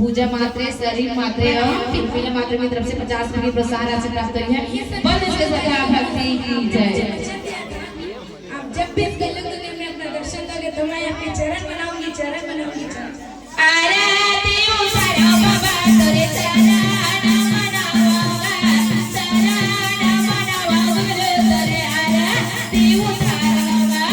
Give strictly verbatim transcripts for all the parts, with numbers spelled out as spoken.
पूजा मात्रे, शरीर मात्रे और किलबिल मात्रे की तरफ से पचास रुपये की प्रोत्साहन राशि प्राप्त हुई है। बोल इसके श्रद्धा भक्ति की जय। आप जब भी इस गलत दुनिया में अपना दर्शन दोगे तो मैं आपके चरण बनाऊंगी, चरण बनाऊंगी, चरण। आरती उतारो बाबा तोरे चरण मनावा, चरण मनावा गुरु तोरे आरती उतारो बाबा।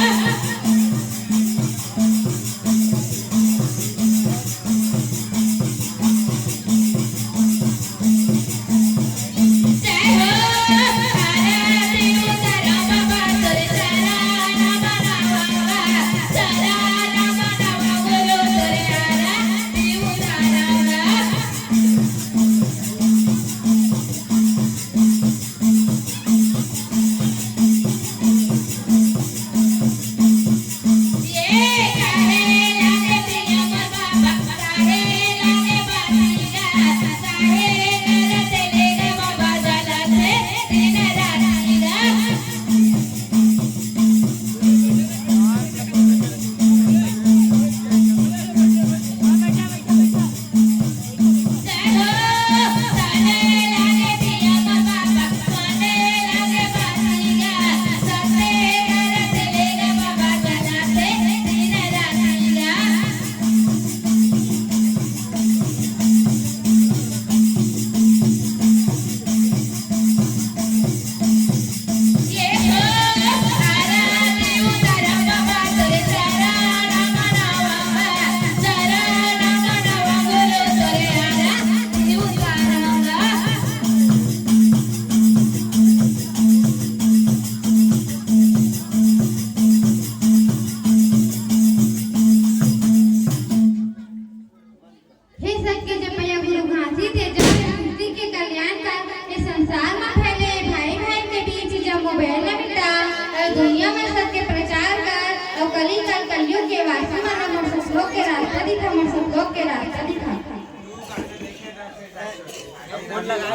हे सत के जपइया गुरु घासी, ते जग धरती के कल्याण कर, ए संसार म फैले ए भाई भाई के बीच जब मोबाइल ल मिटा, अउ दुनिया म सत के प्रचार कर, अउ कली काल कलयुग के वासी मन ल मोर सतलोक के रास्ता दिखा, मोर सतलोक के रास्ता दिखा।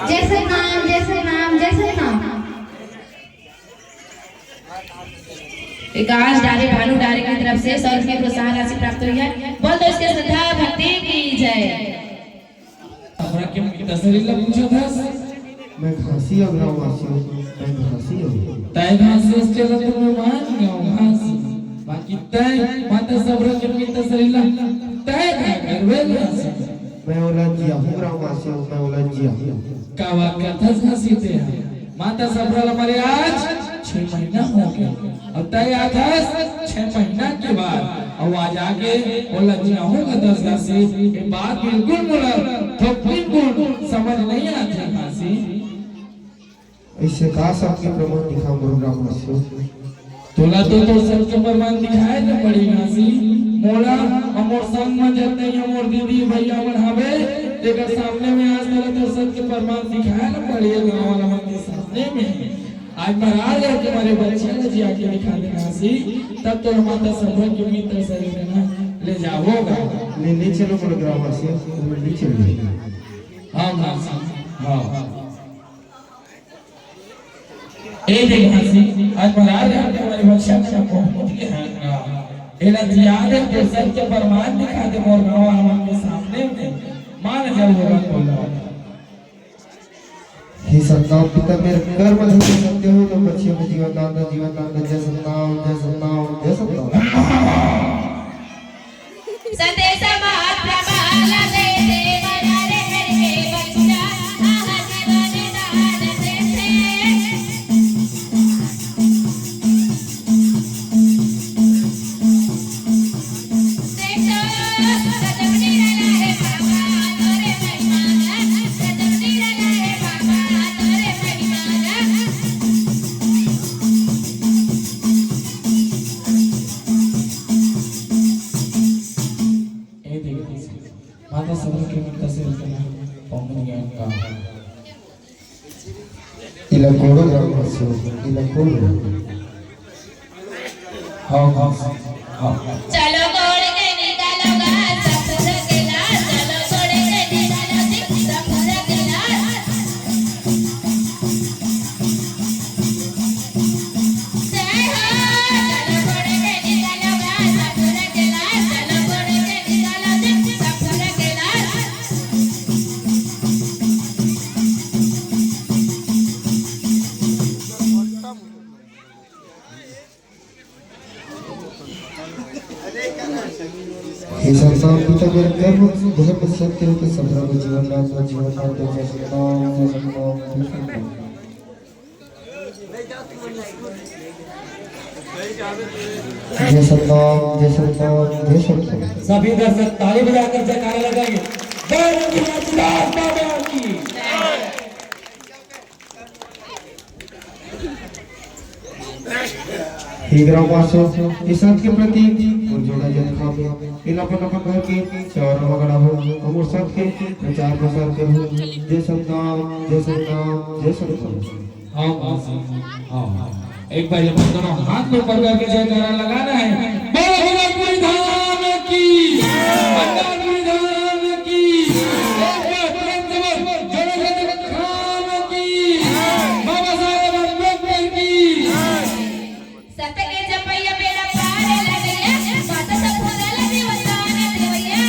जय सतनाम, जय सतनाम, जय सतनाम। विकास डारे, भानु डारे की तरफ से सौ रुपये प्रोत्साहन राशि प्राप्त हुई है। बोल दो इसके श्रद्धा भक्ति की जय। हमरा के मित्र शरीर ला पूछत हस। मैं घासी अउ ग्रामवासी हूँ, मैं घासी हूँ। तय घासी हस तेला तो मैं मान गया हूँ घासी। बाकी तय माता सबरा के मित्र शरीर ला तय का करवे घासी। मैं ओला जिया हूँ ग्रामवासी हूँ, मैं ओला जिया हूँ। का बात करथस घासी ते हा? माता सबरा ला मरे आज छह महीना हो गया। अब तय आथस छह महीना के बाद, अउ आज आके ओला जियाहूं कथस घासी। ये बात बिल्कुल मोला थोकिन कुन समझ नहीं आथे घासी। ऐसे का सबके प्रमाण दिखा मोर ग्रामवासियों? तोला तो तोर सत के प्रमाण दिखाए ल पड़ी घासी। मोला अउ मोर संग म जतने ये मोर दीदी भैया मन हवे, तेकर सामने में आज तोला तोर सत के प्रमाण दिखाए ल पड़ी गांव वाला मन के सामने में। आज महाराज अउ तुम्हारे बच्चे ल जिया के दिखा दे घासी, तब तोला माता सबरा के मित्र शरीर में ना ले जावो गा। ले, ले चलो मोर ग्रामवासियों, ले चलो। हाँ घासी, हाँ। ए दे घासी, आज महाराज हम तुम्हारे बच्चा का पहुंच के हैं ना। एला जिया दे, तो सत्य प्रमाण दिखा दे मोर गांव वाला मन के सामने में। मान जाओ भगवान बोला। हे सतनाम पिता, मेरे कर्म धर्म सत्य हो, तो बच्चे को जीवन दान दे, जीवन दान दे। जय सतनाम, जय सतनाम, जय सतनाम। सते समाज प्रमाण दे दे, बना रे करके बच्चा, आह जीवन दान दे दे। ए देख, माता सबरा के मित्र शरीर के ना पहुंच गया का। इला कोड़ो ग्रामवासियों, इला कोड़ो। हाँ, हाँ, हाँ। चलो कोड़ के निकालो घास, ससुर के लास, चलो कोड़ के निकालो जी, ससुर के लास। जय हो, चलो कोड़ के निकालो घास, ससुर के लास, चलो कोड़ के निकालो जी, ससुर के लास। पिता मेरे कर्म धर्म सत्य के संभ्रम जीवन राज में जीवन का जय सतनाम, जय सतनाम, जय सतनाम। जय सतनाम, जय सतनाम, जय सतनाम। सभी दर्शक ताली बजाकर जयकारा लगाइए। बोल रघुनाथ दास बाबा की। हे ग्रामवासियों, ये संत के प्रति और जोड़ा जन खावे, इन अपन अपन घर के चावरा मगड़ा हो, अमर संत के प्रचार प्रसार करो। जय सतनाम, जय सतनाम, जय सतनाम। हाँ, हाँ, हाँ, हाँ। एक बार ये दोनों हाथ को ऊपर करके जयकारा लगाना है। बोलो भगवान धाम की, भगवान धाम की। एक बार प्रेम से बोल, जोड़े से धाम की, बाबा साहेब अम्बेडकर की। सत के जपैया बेड़ा पार लगैया, बात सब भुला लगे वतान देवैया।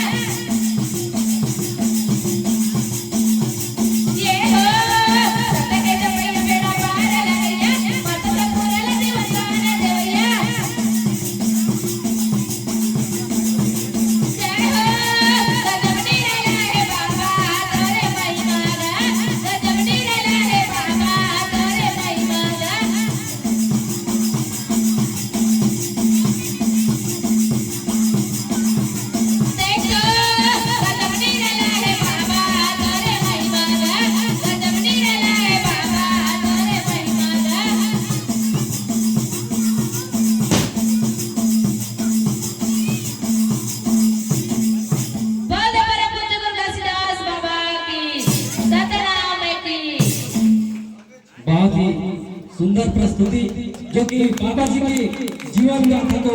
ये हो, सत के जपैया बेड़ा पार लगैया, बात सब भुला लगे वतान देवैया। जय हो, गजब निराला है बाबा, तोरे महिमा गा, गजब निराला है बाबा, तोरे महिमा गा। बोल दे परम पूज्य गुरु घासीदास बाबा की, सतनाम की। बहुत ही सुंदर प्रस्तुति, जो कि बाबा जी की जीवन गाथा को